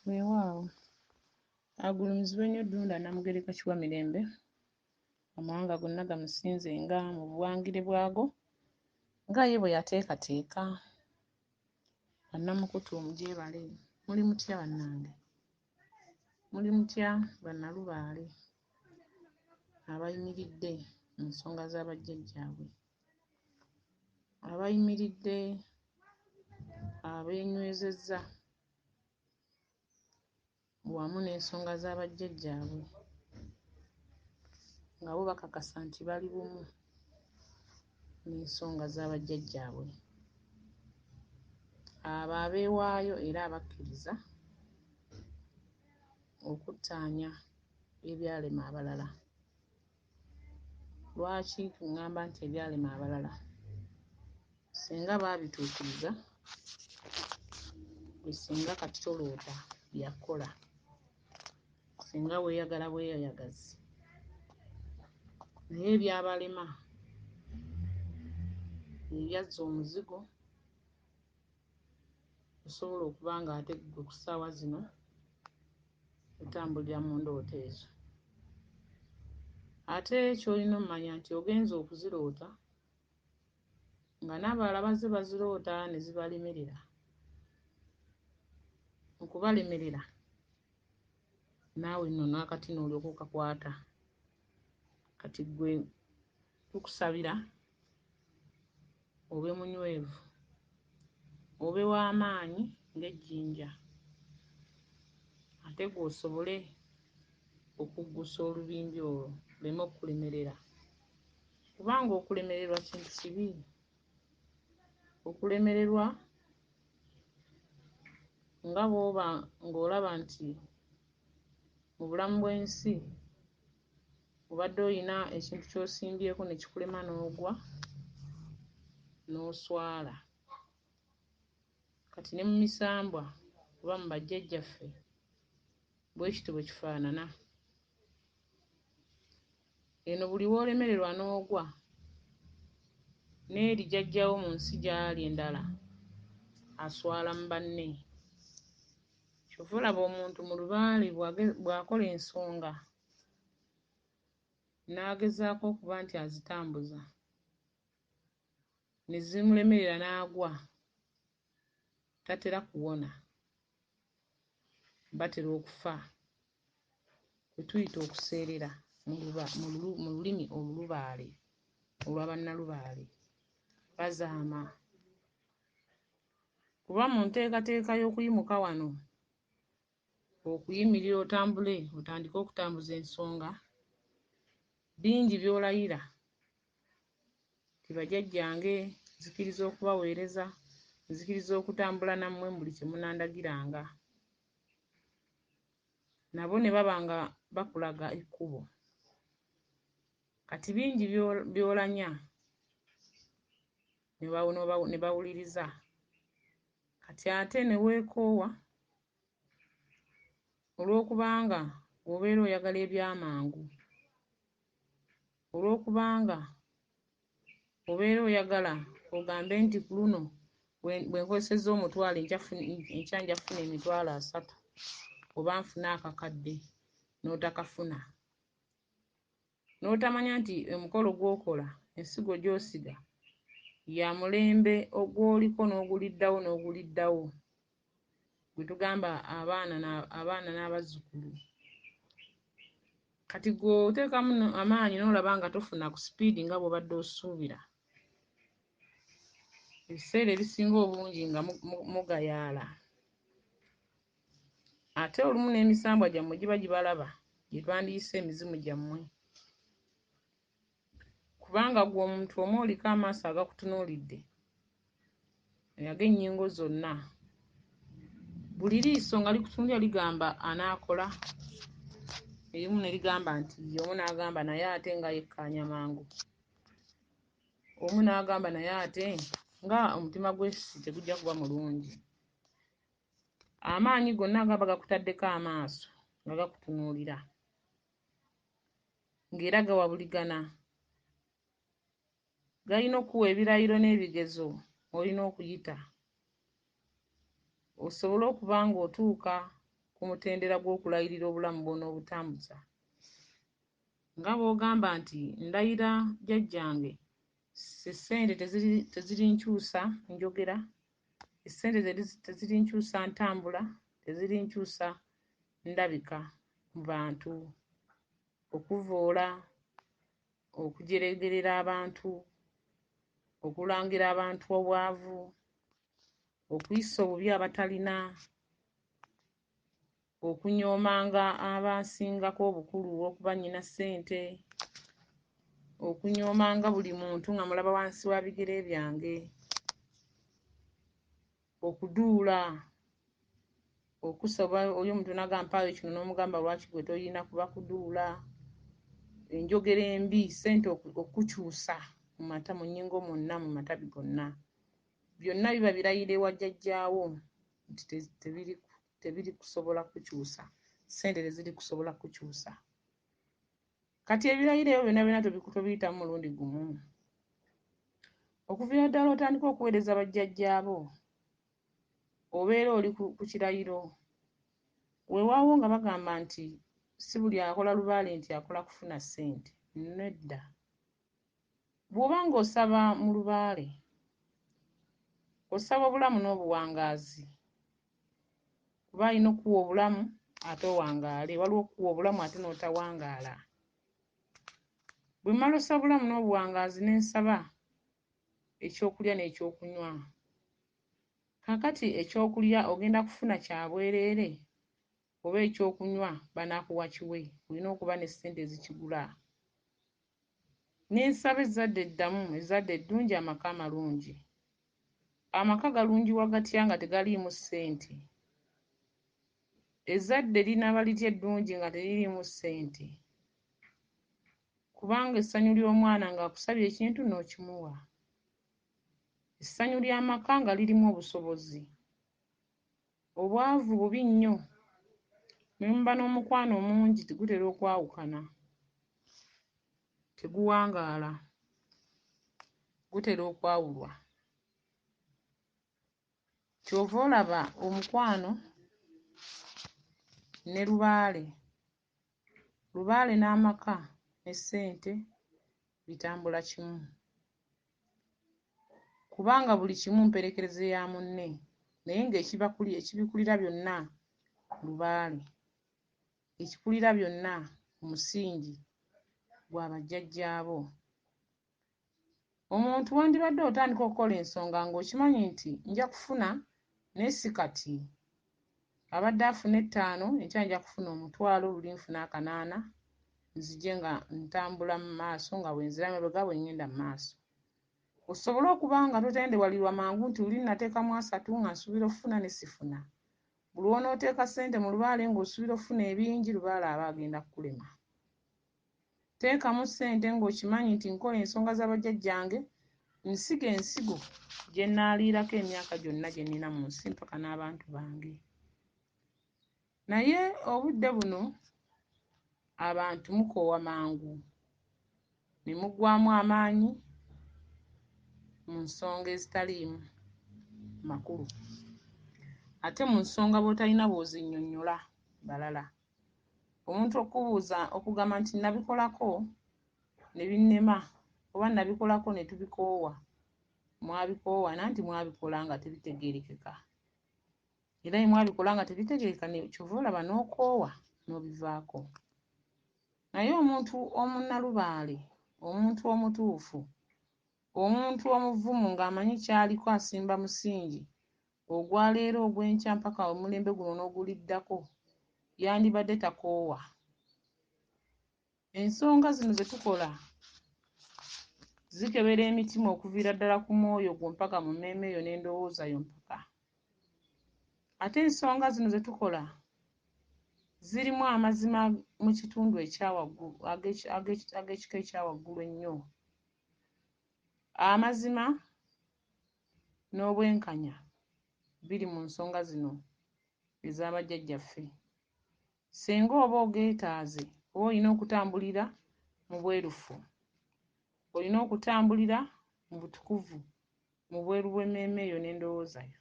Weewaawo, agulumizibwe nnyo Ddunda Nnamugereka Kiwamirembe, amawanga gonna gamusinzenga mu buwangire bwago nga ye bwe yateekateeka. Bannamukutu mugyebale, muli mutya bannange? Muli mutya bannalubaale abayimiridde mu nsonga za bajjajjaabwe, abayimiridde abeenywezezza wamu n'ensonga za bajjajjaabwe nga bo bakakasa nti bali bumu n'ensonga za bajjajjaabwe. Abo abeewaayo era abakkiriza okuttaanya ebyalema abalala. Lwaki ŋŋamba nti ebyalema abalala? Singa baabituukiriza, ggwe singa kati toloota bya kukola, singa weeyagala bweyagazi. Naye ebyabalema bye byazza omuzigo osobola okuba ng'ate ggwe ku ssaawa zino otambulira mu ndooto ezo. Ate ky'olina ommanya nti ogenze okuziroota nga n'abalala bazze baziroota ne zibalemerera. Mu kubalemerera naawe nno n'akati n'olyoka okakwata. Kati ggwe tukusabira obe munywevu, obe w'amaanyi ng'ejjinja, ate ggwe osobole okuggusa olubimbi olwo luleme okkulemerera. Kubanga okulemererwa kintu kibi. Okulemererwa nga bw'oba ng'olaba nti mu bulamu bw'ensi obadde olina ekintu ky'osimbyeko ne kikulema n'ogwa n'oswala. Kati ne mu misambwa oba mu bajjajjaffe bwe kityo bwe kifaanana. Eno buli w'olemererwa n'ogwa n'eri jjajjaawo mu nsi gy'ali endala aswala mu banne. Ky'ova olaba omuntu mu lubaale bw'akola ensonga n'agezaako okuba nti azitambuza ne zimulemerera n'agwa, tatera kuwona, batera okufa kwe tuyita okuseerera mu lulimi olulubaale olwa bannalubaale, bazaama. Kuba mu nteekateeka y'okuyimuka wano, okuyimirira otambule otandike okutambuza ensonga, bingi by'olayira nti bajjajjange nzikiriza okubaweereza, nzikiriza okutambula nammwe mu buli kye munandagiranga. Nabo ne baba nga bakulaga ekkubo. Kati bingi by'olanya ne bawuliriza. Kati ate ne weekoowa olw'okubanga bw'obeera oyagala eby'amangu, olw'okubanga obeera oyagala ogambe nti ku luno bwe nkozesezza omutwalo enkya nja kufuna 30,000 oba nfune akakadde n'otakafuna. N'otamanya nti omukolo gw'okola, ensigo gy'osiga ya mulembe gw'oliko n'oguliddawo n'oguliddawo gwe tugamba abaana n'abazzukulu. Kati ggwe oteekamu amaanyi n'olaba nga tofuna ku sipiidi nga bw'obadde osuubira. Ebiseera ebisinga obungi nga mugayaala. Ate olumu n'emisambwa gyammwe giba gibalaba gye twandiyise emizimu gyammwe. Kubanga ggwe omuntu omu oliko amaaso agakutunuulidde, ag'ennyingo zonna. Buli liiso nga likutunuulira ligamba anaakola, erimu ne ligamba nti ye, omu n'agamba naye ate nga yekkaanya mangu. Omu n'agamba naye ate nga omutima gwe si tegujja kuba mulungi. Amaanyi gonna gaba gakutaddeko amaaso nga gakutunuulira, ng'era gawabuligana. Galina okukuwa ebirayiro n'ebigezo mw'olina okuyita osobole okuba ng'otuuka ku ku mutendera gw'okulayirira obulamu bw'onoobutambuza. Nga bw'ogamba nti ndayira jjajjange ssente tezirinkyusa njogera, essente tezirinkyusa ntambula, tezirinkyusa ndabika mu bantu, okuvvoola, okujeregerera abantu, okulangira abantu obwavu, okuyisa obubi abatalina, okunyoomanga abansingako obukulu olw'okuba nnyina ssente, okunyoomanga buli muntu nga mulaba wansi wa bigere byange, okuduula, okusaba oli omuntu n'agamba mpaayo kino n'omugamba lwaki gwe toyina kuba kuduula, enjogera embi, ssente okukyusa mu mata mu nnyingo mwonna mu matabi gonna. Byonna biba birayiro ewa jjajjaawo nti tebiri kusobola kukyusa, ssente teziri kusobola kukyusa. Kati ebirayiro ebyo byonna byonna tobiyitamu mulundi gumu. Okuviira ddala otandika okuweereza bajjajjaabo, obeera oli ku kirayiro. Weewaawo nga bagamba nti si buli akola lubaale nti akola kufuna ssente. Nedda. Bw'oba ng'osaba mu lubaale, osaba obulamu n'obuwangaazi. Kuba alina okukuwa obulamu ate owangaale, waliwo okukuwa obulamu ate n'otawangaala. Bwe mmala osaba obulamu n'obuwangaazi ne nsaba ekyokulya n'ekyokunywa. Kaakati ekyokulya ogenda kufuna kya bwereere oba ekyokunywa banaakuwa kiwe, olina okuba ne ssente ezikigula. Ne nsaba ezzadde eddamu, ezzadde eddungi, amaka amalungi. Amaka galungiwa gatya nga tegaliimu ssente? Ezzadde linaaba litya eddungi nga teririimu ssente? Kubanga essanyu ly'omwana ng'akusabye ekintu n'okimuwa. Essanyu ly'amaka nga lirimu obusobozi. Obwavu bubi nnyo, ne muba n'omukwano omungi gutera okwawukana, teguwangaala, gutera okwawulwa. Ky'ova olaba omukwano ne lubaale, lubaale n'amaka ne ssente bitambula kimu. Kubanga buli kimu mperekereze ya munne, naye ng'ekibikulira byonna lubaale, ekikulira byonna omusingi gwa bajjajjaabo. Omuntu wandibadde otandika okukola ensonga ng'okimanyi nti nja kufuna naye si kati. Abadde afuna 5, enkya nja kufuna 10, luli nfuna 8, nzije nga ntambula mu maaso nga bwe nzira mabega bwe ŋŋenda mu maaso. Osobole okuba nga totendewalirwa mangu nti luli nnateekamu 3 nga nsuubira okufuna ne sifuna. Buli lw'onooteeka ssente mu lubaale ng'osuubira okufuna ebingi, lubaale aba agenda kukulema. Teekamu ssente ng'okimanyi nti nkola ensonga za bajjajjange, nsiga ensigo gye nnaaliirako emyaka gyonna gye nnina mu nsi mpaka n'abantu bange. Naye obudde buno abantu mukoowa mangu ne muggwaamu amaanyi mu nsonga ezitaliimu makulu, ate mu nsonga bw'otalina bw'ozinnyonnyola balala. Omuntu okubuuza okugamba nti nabikolako ne binnema oba nabikolako ne tubikoowa, mwabikoowa nanti mwabikola nga tebitegeerekeka. Era bwe mwabikola nga tebitegeerekeka ky'ova olaba n'okoowa n'obivaako. Naye omuntu omunnalubaale, omuntu omutuufu, omuntu omuvumu ng'amanyi ky'aliko asimba musingi ogwa leero ogw'enkya mpaka omulembe guno n'oguliddako, yandibadde takoowa. Ensonga zino ze tukola zikebera emitima okuviira ddala ku mwoyo gwo mpaka mu mmeeme yo n'endowooza yo mpaka. Ate ensonga zino ze tukola zirimu amazima mu kitundu ekyawaggulu ag'ekika ekyawaggulu ennyo. Amazima n'obwenkanya biri mu nsonga zino ez'abajjajjaffe. Singa oba ogeetaaze oba olina okutambulira mu bwerufu, olina okutambulira mu butukuvu, mu bweru bw'emmeeme yo n'endowooza yo.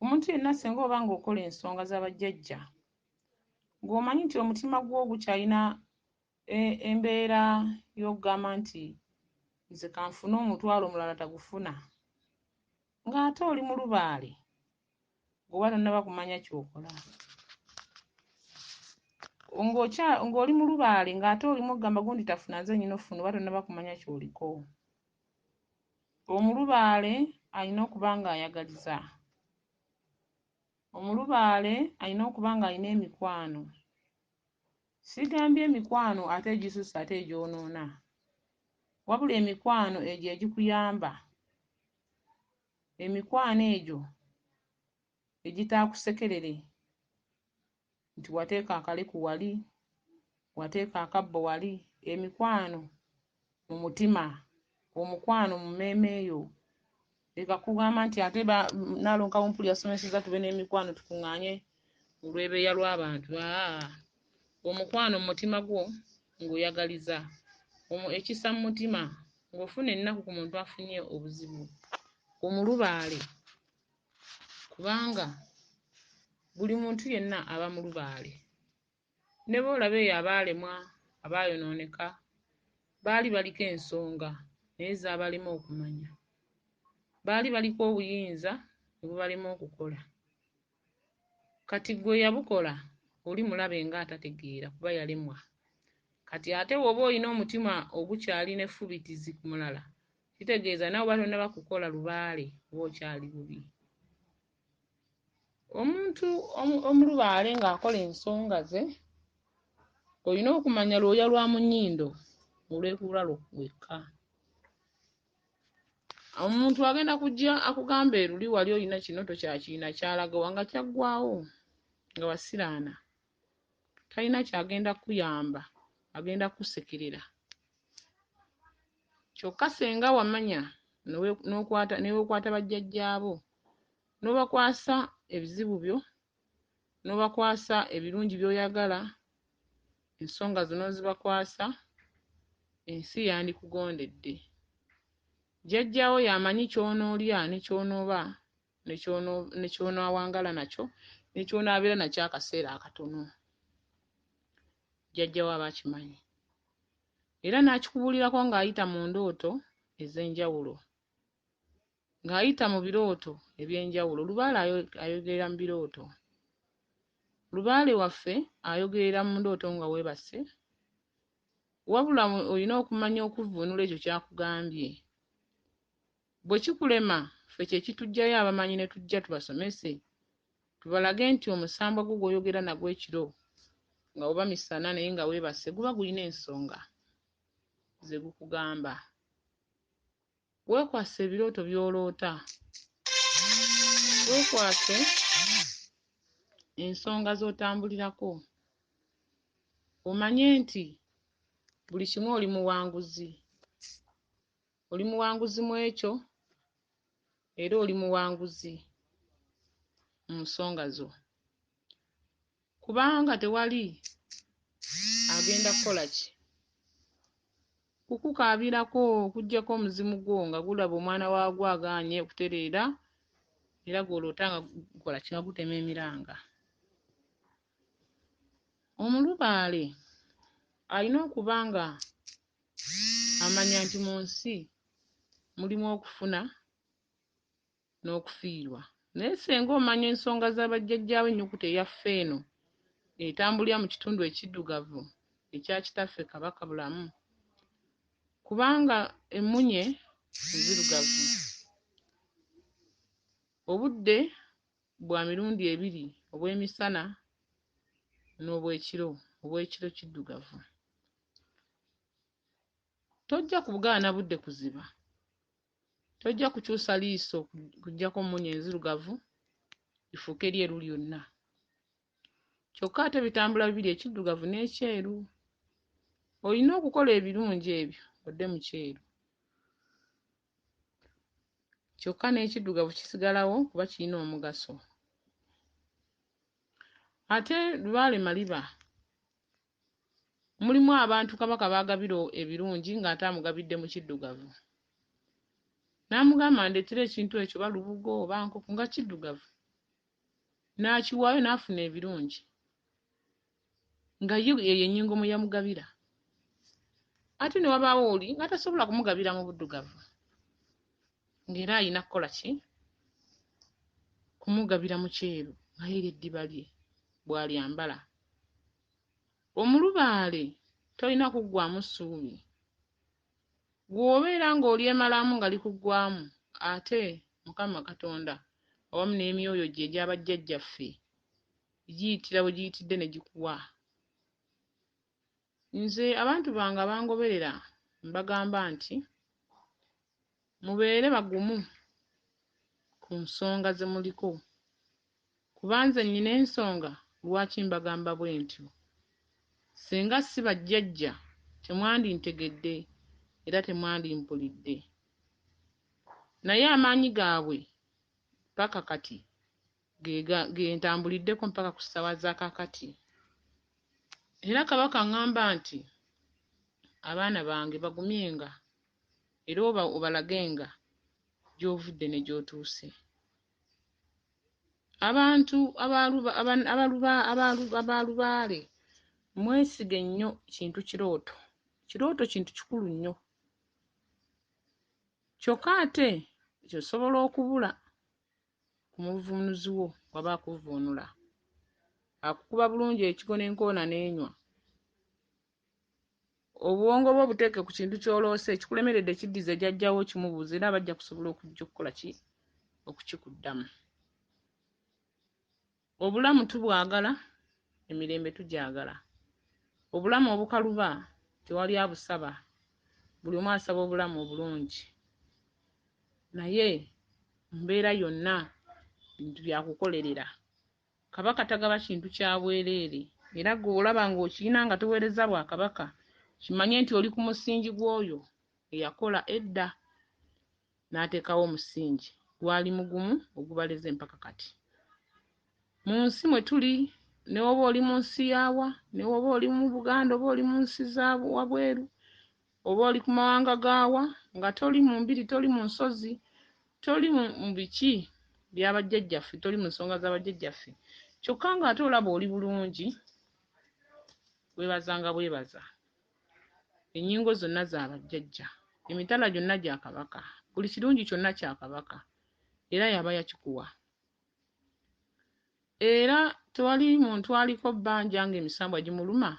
Omuntu yenna singa oba ng'okola ensonga za bajjajja, ng'omanyi nti omutima gwo gukyalina embeera y'okugamba nti nze kanfune omutwalo omulala tagufuna, ng'ate oli mulubaale, ng'oba tonnaba kumanya ky'okola. Ng'oli mulubaale ng'ate olimu okugamba gundi tafuna nze nnyina offuna, oba tonnaba kumanya ky'oliko. Omulubaale alina okuba ng'ayagaliza. Omulubaale alina okuba ng'alina emikwano. Sigambye emikwano ate egisusse ate egyonoona, wabula emikwano egyo egikuyamba, emikwano egyo egitaakusekerere nti wateeka akaleku wali, wateeka akabbo wali, emikwano mu mutima, omukwano mu mmeeme yo. Leka kugamba nti ate Nnaalongo Kawumpuli yasomesezza tube n'emikwano tukuŋŋaanye mu lwebeeya lw'abantu. Aa, omukwano mu mutima gwo ng'oyagaliza, ekisa mu mutima ng'ofuna ennaku ku muntu afunye obuzibu, omulubaale, kubanga buli muntu yenna aba mulubaale. Ne bw'olaba eyo abaalemwa, abaayonooneka, baali baliko ensonga naye zaabalema okumanya. Baali baliko obuyinza ne bubalema okukola. Kati ggwe eyabukola oli mulabe ng'atategeera kuba yalemwa. Kati ate bw'oba olina omutima ogukyalina effubitizi ku mulala, kitegeeza naawe oba tonnaba kukola lubaale oba okyali bubi. Omuntu omulubaale ng'akola ensonga ze, olina okumanya lwoya lwa mu nnyindo olwekuula wekka. Omuntu agenda kujja akugamba eruli wali olina kino tokyakirina, kyalagawa nga kyaggwaawo nga wasiraana. Talina ky'agenda kukuyamba, agenda kukusekerera. Kyokka singa wamanya ne weekwata bajjajjaabo, n'obakwasa ebizibu byo, n'obakwasa ebirungi by'oyagala, ensonga zo n'ozibakwasa, ensi yandikugondedde. Jjajjaawo y'amanyi ky'onoolya ne ky'onooba ne ky'onoowangala nakyo ne ky'onaabeera nakyo akaseera akatono. Jjajjaawo aba akimanyi. Era n'akikubuulirako ng'ayita mu ndooto ez'enjawulo, ng'ayita mu birooto eby'enjawulo. Lubaale ayogerera mu birooto. Lubaale waffe ayogerera mu ndooto nga weebase, wabula olina okumanya okuvvuunula ekyo ky'akugambye. Bwe kikulema, ffe kye kituggyayo abamanyi ne tujja tubasomese, tubalage nti omusambwa gwo gw'oyogera nagwo ekiro nga oba misana naye nga weebase guba gulina ensonga ze gukugamba. Weekwase ebirooto by'oloota, weekwase ensonga z'otambulirako, omanye nti buli kimu oli muwanguzi. Oli muwanguzi mu ekyo era oli muwanguzi mu nsonga zo. Kubanga tewali agenda kukola ki? Kukukaabirako okuggyako omuzimu gwo nga gulaba omwana waagwo agaanye okutereera era gw'oloota nga gukola ki? Nga gutema emiranga. Omulubaale alina okuba nga amanya nti mu nsi mulimu okufuna n'okufiirwa. Naye singa omanya ensonga za bajjajjaawo ennyukuta eyaffe eno etambulira mu kitundu ekiddugavu ekya kitaffe Kabaka Bulamu, kubanga emmunye nzirugavu. Obudde bwa mirundi ebiri, obw'emisana n'obw'ekiro, obw'ekiro kiddugavu. Tojja kugaana budde kuziba, tojja kukyusa liiso kuggyako mmunye enzirugavu lifuuke lyeru lyonna. Kyokka ate bitambula bibiri, ekiddugavu n'ekyeru. Olina okukola ebirungi ebyo odde mu kyeru. Kyokka n'ekiddugavu kisigalawo kuba kirina omugaso. Ate lubaale maliba mulimu abantu Kabaka baagabira ebirungi ng'ate amugabidde mu kiddugavu. N'amugamba ndeetera ekintu ekyo oba lubugo oba nkoko nga kiddugavu. N'akiwaayo n'afuna ebirungi nga ye eyo ennyingo mwe yamugabira. Ate ne wabaawo oli nga tasobola kumugabira mu buddugavu, ng'era alina kukola ki? Kumugabira mu kyeru nga ye eddiba lye bw'alyambala. Omulubaale tolina kuggwaamu ssuubi. Bw'obeera ng'olyemalamu nga likuggwaamu, ate Mukama Katonda awamu n'emyoyo gye egya bajjajjaffe giyitira we giyitidde ne gikuwa. Nze abantu bange abangoberera mbagamba nti mubeere bagumu ku nsonga ze muliko, kuba nze nnyina ensonga lwaki mbagamba bwe ntyo. Singa si bajjajja temwandintegedde era temwandimpulidde. Naye amaanyi gaabwe mpaka kati ge ntambuliddeko mpaka ku ssaawa za kaakati. Era Kabaka aŋŋamba nti abaana bange bagumyenga era obalagenga gy'ovudde ne gy'otuuse. Abantu abalubaale mwesige nnyo kintu kirooto. Kirooto kintu kikulu nnyo. Kyokka ate osobola okubula ku muvvuunuzi wo bw'aba akuvvuunula. Akukuba bulungi ekigo n'enkoona n'enywa. Obwongo bwo buteeke ku kintu ky'oloose, ekikulemeredde kiddize jjajjawo okimubuuze era bajja kusobola okujja okukola ki? Okukikuddamu. Obulamu tubwagala, emirembe tugyagala. Obulamu obukaluba tewali abusaba, buli omu asaba obulamu obulungi. Naye mu mbeera yonna bintu bya kukolerera. Kabaka tagaba kintu kya bwereere era ggwe bw'olaba ng'okirina nga toweereza Bwakabaka, kimanye nti oli ku musingi gw'oyo eyakola edda n'ateekawo omusingi gwali mugumu ogubaleze mpaka kati. Mu nsi mwe tuli ne bw'oba oli mu nsi ya wa, ne bw'oba oli mu Buganda oba oli mu nsi za wabweru, oba oli ku mawanga ga wa, nga toli mu mbiri, toli mu nsozi, toli mu biki bya bajjajjaffe, toli mu nsonga za bajjajjaffe, kyokka ng'ate olaba oli bulungi, weebazanga bwebaza. Ennyingo zonna za bajjajja, emitala gyonna gya Kabaka, buli kirungi kyonna kya Kabaka, era y'aba yakikuwa. Era tewali muntu aliko bbanja ng'emisambwa gimuluma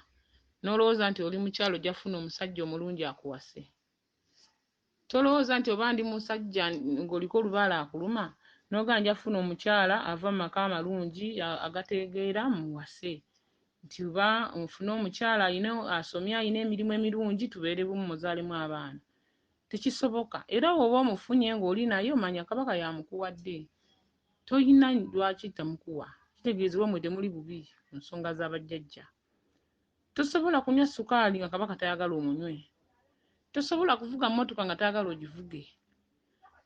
n'olowooza nti oli mukyala ojja kufuna omusajja omulungi akuwase. Tolowooza nti oba ndi musajja ng'oliko olubaale akuluma n'ogamba nja kufuna omukyala ava mu maka amalungi agategeera mmuwase. Nti oba nfune omukyala alina asomye alina emirimu emirungi tubeere bumu muzaalemu abaana. Tekisoboka. Era bw'oba omufunye ng'oli naye omanya Kabaka y'amukuwadde. Tolina lwaki tamukuwa. Kitegeeza oba mmwe temuli bubi ku nsonga za bajjajja. Tosobola kunywa ssukaali nga Kabaka tayagala omunywe. Tosobola kuvuga mmotoka nga tayagala ogivuge.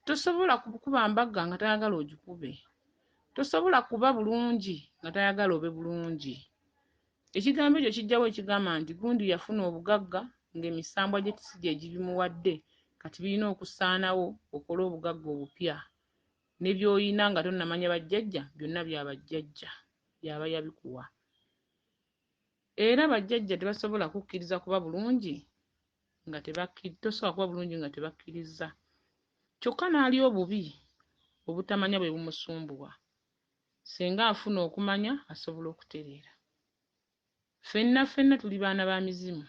Tosobola kukuba mbaga nga tayagala ogikube. Tosobola kuba bulungi nga tayagala obe bulungi. Ekigambo ekyo kijjawo ekigamba nti gundi yafuna obugagga ng'emisambwa gye si gye gibimuwadde kati birina okusaanawo okole obugagga obupya. Ne by'olina nga tonnamanya bajjajja byonna bya bajjajja y'aba yabikuwa. Era bajjajja tebasobola kukkiriza kuba bulungi nga tosobola kuba bulungi nga tebakkirizza. Kyokka n'ali obubi obutamanya bwe bumusumbuwa. Singa afuna okumanya asobola okutereera. Ffenna ffenna tuli baana ba mizimu,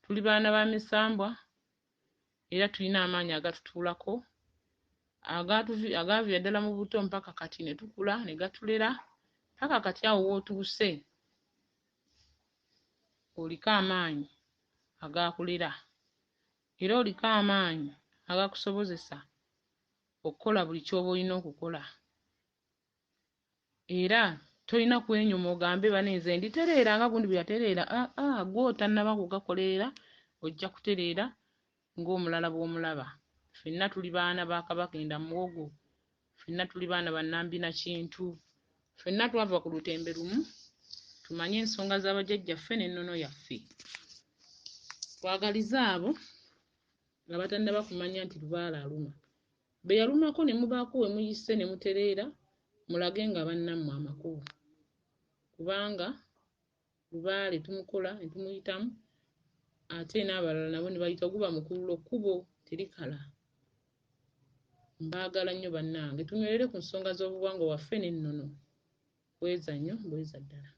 tuli baana ba misambwa era tulina amaanyi agatutuulako agaaviira ddala mu buto mpaka kati ne tukula ne gatulera mpaka kati awo w'otuuse oliko amaanyi agaakulera era oliko amaanyi agakusobozesa okukola buli ky'oba olina okukola. Era tolina kwenyuma ogambe bane nze nditereera nga gundi bwe yatereera. Aa ggwe otannaba kugakolerera ojja kutereera ng'omulala bw'omulaba. Ffenna tuli baana ba Kabaka enda muwogo, ffenna tuli baana ba Nnambi na Kintu, ffenna twava ku lutembe lumu tumanye ensonga za bajjajjaffe n'ennono yaffe. Twagalize abo abatannaba kumanya nti lubaale aluma. Be yalumako ne mubaako we muyise ne mutereera Mulagenga bannammwe amakubo, kubanga lubaale tumukola ne tumuyitamu, ate n'abalala nabo ne bayita, guba mukululo, kkubo terikala. Mbaagala nnyo bannange, tunywerere ku nsonga z'obuwangwa bwaffe n'ennono. Bweza nnyo, bweza ddala.